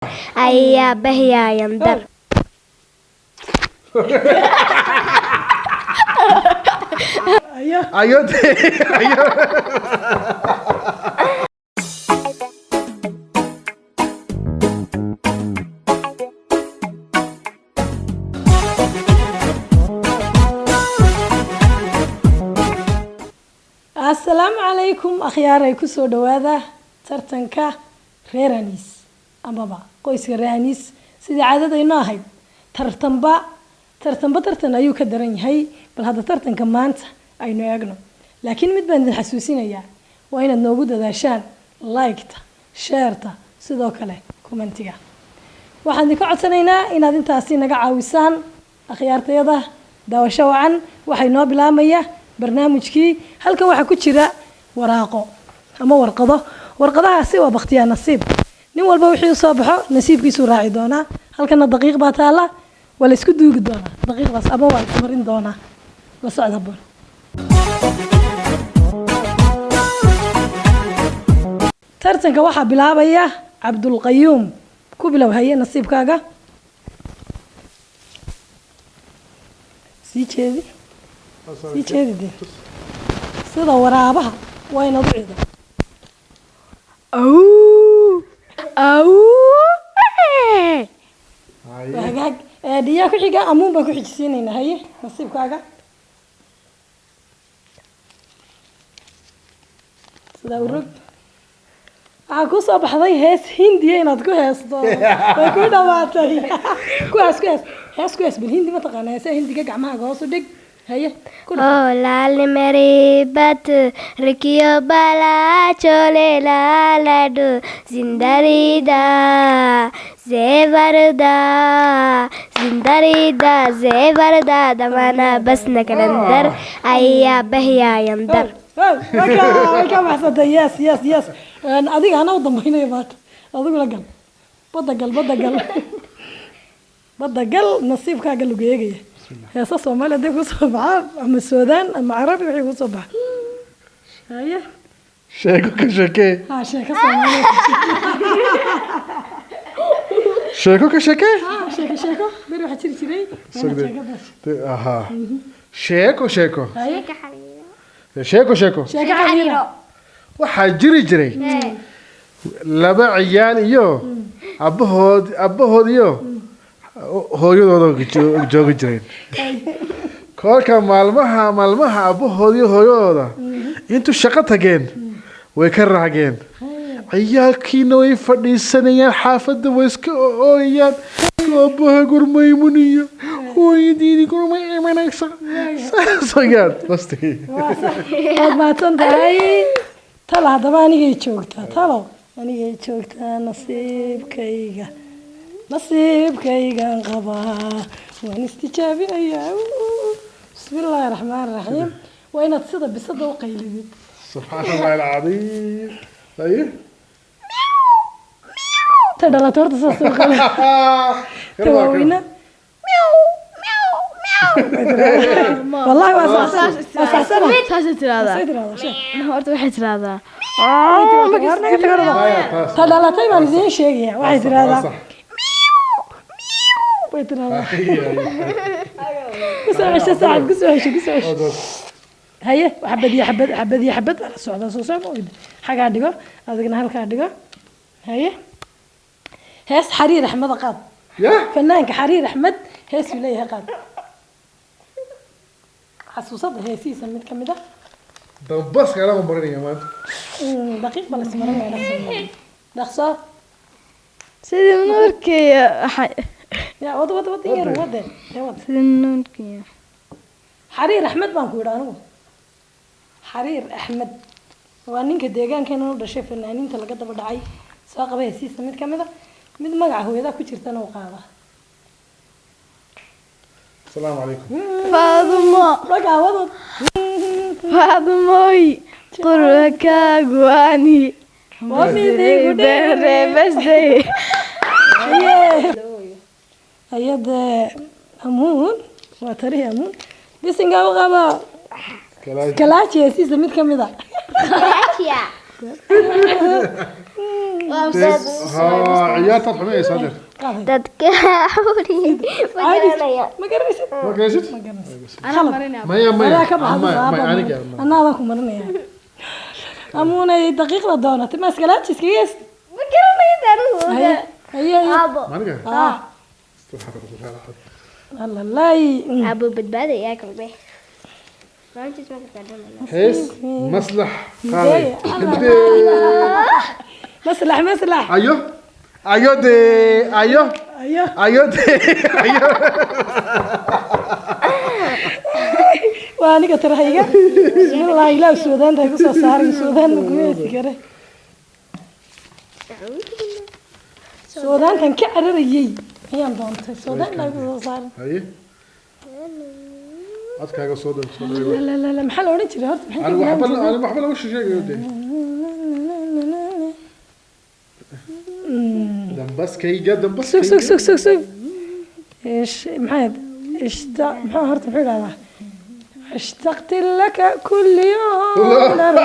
Ayaa bahyayandar. Ayo. Ayo dee, ayo. Asalaamu calaykum akhyaaray, kusoo dhawaada tartanka reer Aniis amaba qoyska reer Aniis. Sidii caadadayno ahayd, tartanba tartanba tartan ayuu ka daran yahay. Bal hadda tartanka maanta aynu eegno, laakiin mid baan idin xasuusinayaa: waa inaad noogu dadaashaan like-ta, share-ta, sidoo kale comment-iga. Waxaan idinka codsanaynaa inaad intaasi naga caawisaan. Akhyaartayada, daawasho wacan. Waxay noo bilaabmaya barnaamijkii. Halkan waxaa ku jira waraaqo ama warqado. Warqadahaasi waa bakhtiyaa nasiib. Nin walba wixii usoo baxo nasiibkiisuu raaci doonaa. Halkana daqiiq baa taala, waa la isku duugi doonaa daqiiqdaas ama waa la ismarin doonaa. La socda habboon. Tartanka waxaa bilaabaya Cabdulqayuum. Ku bilow, haye, nasiibkaaga. Sii jeedi, sii jeedi dee, sida waraabaha waa inaad u cido. Aw aw. Waa hagaag. Dhiyaa ku xiga, amuun baan ku xijisiinaynaa. Haye, nasiibkaaga. Sidaa u rog. Waxaa kuu soo baxday hees Hindiya inaad ku heesto. Way ku dhamaatay. Ku hees, ku hees, hees ku hees. Bal Hindi ma taqaana? Heesaha Hindiga gacmahaaga hoos u dhig. Haye, ku dhuf. ओ लाल मेरी बत रखियो बाला चोले लाडू जिंदरीदा जेवरदा जिंदरीदा जेवरदा दमाना बस नकलंदर ayaa bahyayandar. Way ka baxsatay. Yes, yes, yes. Adiga ana u dambaynaya maanta. Adiguna gal badda, gal badda, gal badda, gal. Nasiibkaaga lagu eegaya. Heesa Soomaaliya hadday kusoo baxaan ama Suudaan ama Carabi, wixii kusoo baxa. Haye. Sheeko ka sheekee. Ha, sheeko Soomaaliya. Sheeko ka sheekee. Ha, sheeko, sheeko. Beri waxaa jiri jiray waa inaad sheeko basho. Aha, sheeko, sheeko. Haye. Sheeko, sheeko. Sheeko xariira. Waxaa jiri jiray laba ciyaal iyo abbahood, abbahood iyo hooyadooda joogi jireen. Kolka maalmaha maalmaha abbahood iyo hooyadooda intuu shaqo tageen way ka raageen. Ciyaalkiina way fadhiisanayaan xaafadda, way iska ooyayaan: "Aabbaha gurmaymuniyo, hooyadiini gurmay imanaysa." Saasayaan basti. Waa sax, waad mahadsan tahay. Talo haddaba anigay joogtaa, talo anigay joogtaa. Nasiibkayga, nasiibkaygan qabaa, waan istijaabinayaa. Bismi illaahi raxmaan raxiim. Waa inaad sida bisada u qaylidid. Subxaan Allahi alcadiim. Haye. Ta dhalatay horta saas u qayli. Ta waaweyna wallahi waa sax, waa saxsana. Saasay tiraahdaa. Say tiraahdaa, sheeg. Horta waxay tiraahdaa. Ta dhalatay baan idiin sheegaya. Waxay tiraahdaa, way tiraahdaa. Kusoo cesho saaxib, kusoo cesho, kusoo cesho. Haye, xabad iyo xabad, xabad iyo xabad baa la socdaa. Soo socda, xagaa dhigo, adigna halkaa dhigo. Haye, hees Xariir Axmed qaad. Ya. Fanaanka Xariir Axmed hees uu leeyahay qaad. Xasuusada heesihiisa mid ka mid ah. Dambaska anaa marinaya maanta. Daqiiq ba la ismarinaya. Dhaqso, dhaqso. Sidii nuurkiya waxay ya wad, wad, wad, in yar wade ee wad. Sidii nuurkiya. Xariir Axmed baan ku yidhi anigu. Xariir Axmed waa ninka deegaankeena u dhashay, fanaaniinta laga daba dhacay. Soo qaba heesiisa mid ka mid a, mid magaca hooyadaa ku jirtana u qaada. Asalaamu calaykum. Faadumo. Dhagaa wadod. Faadumoy qurkaagu ani waa midigu dheere. Basday. Haye, hayade amuun, waa tarihi amuun. Bisinka u qaba. Kalaaji heesiisa mid ka mid a. Ha, ciyaartaad xumaysa adeer. Qaad. Dadka xuri ma garanaya. Ma garanaysid? Ma garanaysid? Ma garanaysid. Anaa marinaya. Maya, maya. Anaa ka baxda. Maya, maya, aniga maya. Anaa baan ku marinaya. Amuunay daqiiqda doonatay ma iskalaajis iskaga yees. Ma garanayo anigu. Haye haye haye. Aabo. Ma aniga? Ah, alalay. Aabo badbaadaya kalbe. Maantis ma ka garanaya. Hees maslax qaaday. Hindee. Maslax maslax. Ayo, ayo dee, ayo. Ayo. Ayo dee, ayo. Waa aniga tarahayga. Bismillah, ilaah suudaanta ku soo saaray, suudaan ma gumaysi kare. Suudaantan ka cararayay ayaan doontay suudaan ilaah ku soo saaray. Haye, codkaaga soo dhow, soo dhow. La la la, maxaa la odhan jiray horta? Maxay ka anigu waxba bilaabi jirtay? Anigu waxba lama sheegayo dee. Dambaskayga, sug dambaskayga. Sug sug sug sug. ايش maxay اشتا maxaa horta muxuu idhahdaa? اشتقت لك كل يوم. لا لا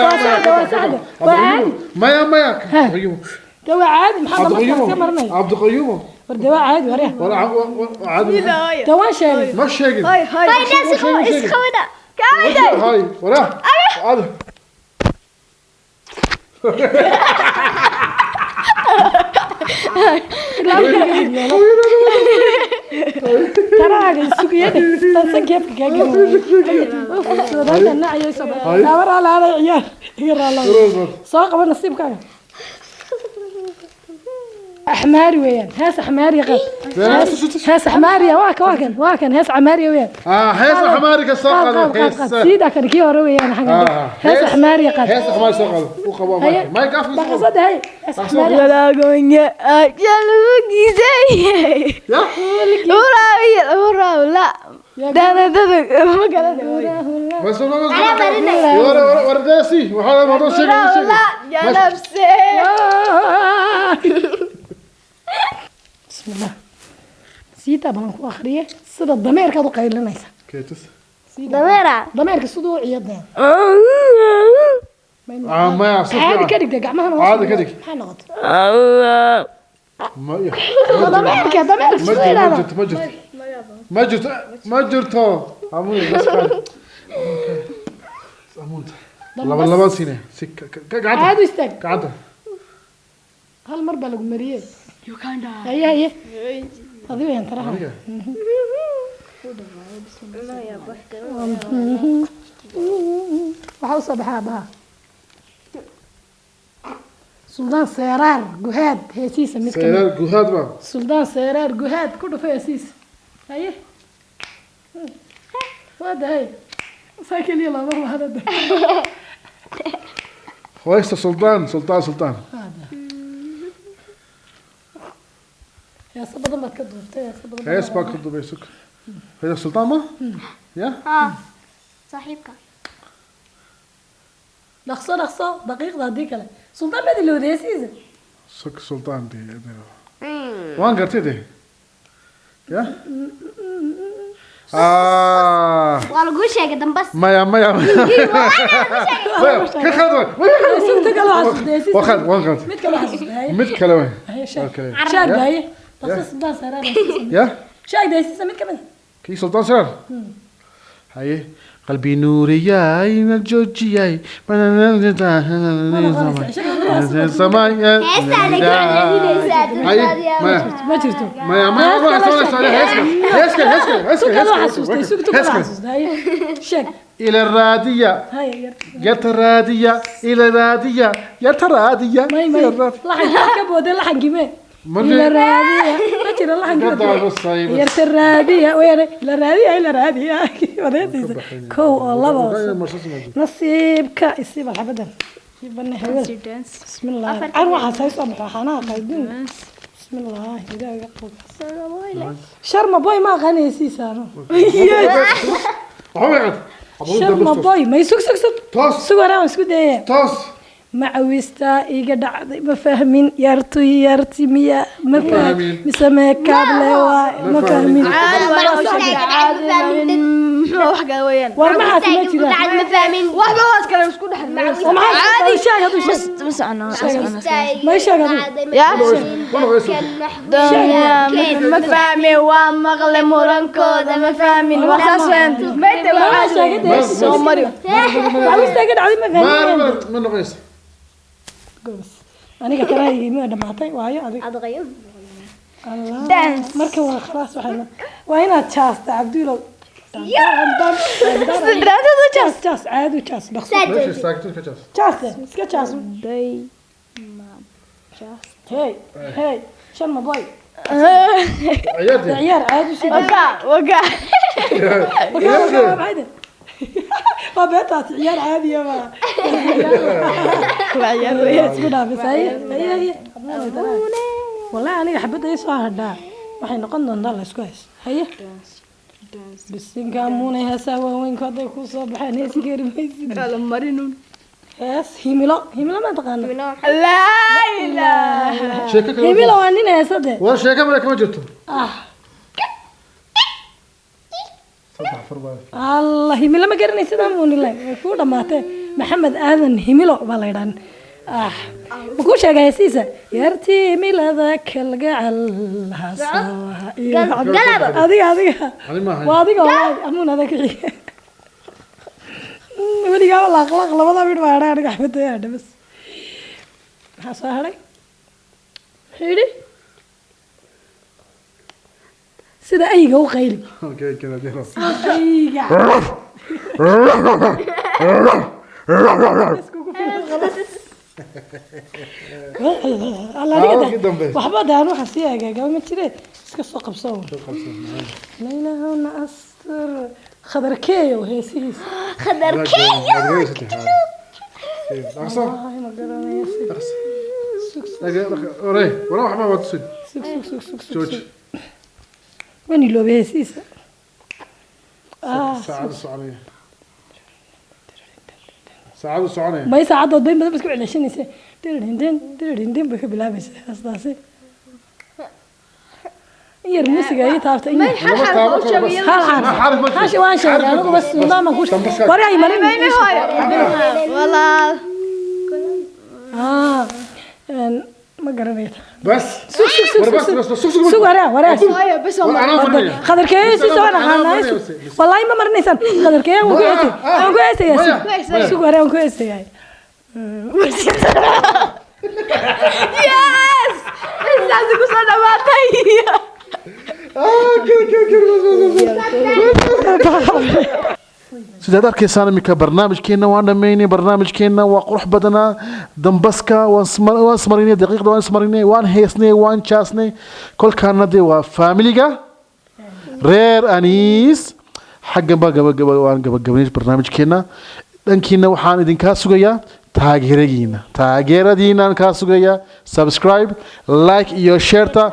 waa saxda, waa saxda, waa caadi. Maya, maya. Ha. Cabdiqayuum. De waa caadi, maxaa damaskaas ka Cabdiqayuum. marinaya? Cabdiqayuum. War de waa caadi, warya. Wala caadi. De waan sheegay. Ma sheegin. Hay hay. Iska wada. Hay wala caadi. Taraaga sugiyada tansan keefka kaa gelin. Suudaanta nacyo soo Hay. war alaala ciyaar iga raala. Soo qabo nasiibkaaga. Axmaari weeyaan, hees axmaari qab. Hees axmaariya, waa kan, waa kan, waa kan, hees camaariya weeyaan. Ah, hees xamaariga soo qaad qaado. qaad qaad qaad. Hees. Siidaa kan kii hore weeyaan xagga. Ah, hees axmaariya qaad. Hees xamaari soo qaado u qabo. Haye. Mike afkiisa qabo. Dhaqasada hay, hees axmaariya. Walaagonya jalugizay. Ya. Uraawiya uraawla. Danadada ma garanayo. Bas wala wala wala wardasi waxaa ma sheegay. Uraawla ya nafse. Bismillah, siidaa balan ku akhriye sida dameerkaad u qaylinaysa. Keetus. Dameera. Dameerka siduu u ciyadeen. Ah, maya. Caadi ka dhigta gacmahana hoos Caadi ka dhig. maxaa noqotay? Maya. Dameerka, dameerka ma siduu jirto, ma idhahdaa. jirto, ma jirto, ma jirto, ma jirto. Amuun bas qaad amuunta laba laba siine si gacanta. Caadi u istaag. Gacanta. Hal mar baa lagu mariyey. Haye haye, adi weyaan taraha. Aniga. Waxaa usoo baxay aabaha Suldaan Seeraar Guhaad heesiisa mid ka mid. Seeraar Guhaad baa. Suldaan Seeraar Guhaad ku dhufay heesiisa. Haye, waa dahay saa keliya looma baahna. Hooysta Sultaan, Sultaan, Sultaan. Heeso badan baad ka duubtay, heeso badan. Hees baa ka dubay, sug. Heesta Sultaan ma ya. Saaxiibka. Dhaqso dhaqso daqiiqda, haddii kale Suldaan baad ilowday heesiisa. Sug, Sultaan de waan gartay de ya. Ah. Waa lagu sheegay dambas. Maya, maya, maya, ka khalad waay. Sugta kale waa xasuustay heesiisa. Waa khalad, waan khalad. Mid kale waa xasuustay, haye. Mid kale waay. Haye, sheeg. Okay. Sheeg haye dhaqso, Suldaan Seeraar heesiisa. Ya. Sheeg heesiisa mid ka mid ah. Kii Sultaan Saraar haye, qalbi nuuriyay na joojiyay. Maya. Ma jirto. Maya, maya, heeska, heeska, heeska, heeska. Sug kale waa xasuustay, sugta kale waa heeska. xasuustay, haye sheeg. Ila raadiya. Haye yar. Yarta raadiya, ila raadiya, yarta raadiya. May may, laxankii ka booday, laxankii mee. Marka- Ila raadiya ma jiro laxankii. Ka daabasay bas. Yarta raadiya weere, ila raadiya, ila raadiya wadeetiisa kow oo laba oo saddex. Nasiibka isiiba xabadan ibana hawada. Bismillah, can waxaas hay soo baxo xanaha qaydin. Bismillah, ilaahay qowgaas. Sharma Boy ma aqaanaysiisaano. Waxba ma qad. Sharma Boy may, sug sug sug. Toos. Sug waraa, waan isku dayaya. Toos. Macawista iga dhacday, ma fahmin. Yartu yarti miya? Ma fahmin. Fahmin. Mise meekaable waay? Ma fahmin. Muxuu wax kale weeyaan? War maxaas ma jiraan. Ma fahmin. Waxba waas kale isku dhex. Oo maxaa sheeg hadduu sheeg. Ma socono, ma socono. Ma sheeg hadduu. Ya. Ma noqonayso. Ma fahmin, waa maqle murankooda, ma fahmin, waa saas weeyaan. Mayte Maxaa waxaa sheegay dee? Soo mari. Maxaa istaagay dhacday ma fahmin. Ma noqonayso. Gobos. Aniga taraygii ma dhamaatay waayo adiga. Adqayo. Allah. Dance. Marka waa khalaas, waxay waa inaad jaasta Cabdulow. Sidraadada. Jaas, jaas caadi u jaas, dhaqso. Meesha istaagto ka jaas. Jaaste iska jaas. Day. Hey hey, shan ma boy. Ciyaartay. Ciyaar caadi u sii. Waka waka. Wakaa maxay waa beentaas, ciyaar caadiya ma Waa ciyaar weeyaan. Isku dhaafis. Haye haye haye, wallahi aniga xabadda ii soo hadhaa waxay noqon doontaa la isku haysto. Haye, bisinka amuunay, heesaa waaweynku hadday kuu soo baxeen heesi geeri maysid. Kala marinun. Hees Himilo, Himilo ma taqaana? Laa ilaaha. Sheeko kale. Himilo waa nin heesade. War sheeko male kama jirto. Ah. Saddex afar baa. Allah, Himilo ma garanaysid amuunile, way kuu dhamaatee. Maxamed Aadan Himilo baa la yidhahan. Ah, ma kuu sheegay heesiisa yartii himilada kalgacal hasawaha iyo adiga adiga? Ani ma ahayn. Waa adiga walahi, amuun adaa ku xiga weligaaba laaqlaaq labada mid baa hadhay. Aniga axmed ayaa hadhay bas. Maxaa soo hadhay? Muxuu yidhi? Sida ayga u qayli. Okay, kala diro. Ayga iskugu filan khalas. Allah Aa, adiga kii dambe. Waxba daan waxa sii hagaagaba ma jire, iska soo qabso. Laylahuna astur Khadarkeeyo heesihiisa. Dhaqso. Wallahi ma garanayo. Dhaqso. Sug. Oray, wala waxba waa tusin. Sug sug sug sug sug. Jooji. Sug, waan iloobay heesihiisa. Ah. Saacadu soconaya. Saacadu soconaya. May saacadood bayn badan ba isku celcelinaysa, dirindin dirindin bay ka bilaabaysaa heestaasi. In yar muusiga ii taabta in yar. Lama taabo karo bas. Hal xarf. Ma xarf ma jiro. Hashi waan sheegay anigu bas, nidaam ku Dambaska. war ay marin. Walaal. Ah, ma garanayo. Bas. Sug sug sug. War bas sug bas sug sug. Sug, waraa waraa. Hooyo bas oo War anaa marinaya. Khadarkeeyo si soo Anaa naqaanaa. marinaya bas. Wallahi ma marinaysaan khadarkeeyo, waan ku heesay, waan ku heesayaa. Maya, Sug maya. sug, waraa waan ku heesayaa. Yes! Intaasi ku soo dhamaatay. Ah, kii kii kii bas bas bas. Sidaad arkaysaan iminka barnaamijkeenna waan dhammaynay. Barnaamijkeenna waa qurux badanaa. Dambaska waan ismarinay, daqiiqda waan ismarinay, waan heesnay, waan jaasnay. Kolkaana dee waa faamiliga reer Aniis xaggan baa gabagaba waan gabagabaynay barnaamijkeenna. Dhankiina waxaan idinkaa sugayaa taageeradiina, taageeradiinaan kaa sugayaa. Subscribe, like iyo shareta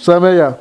sameeya.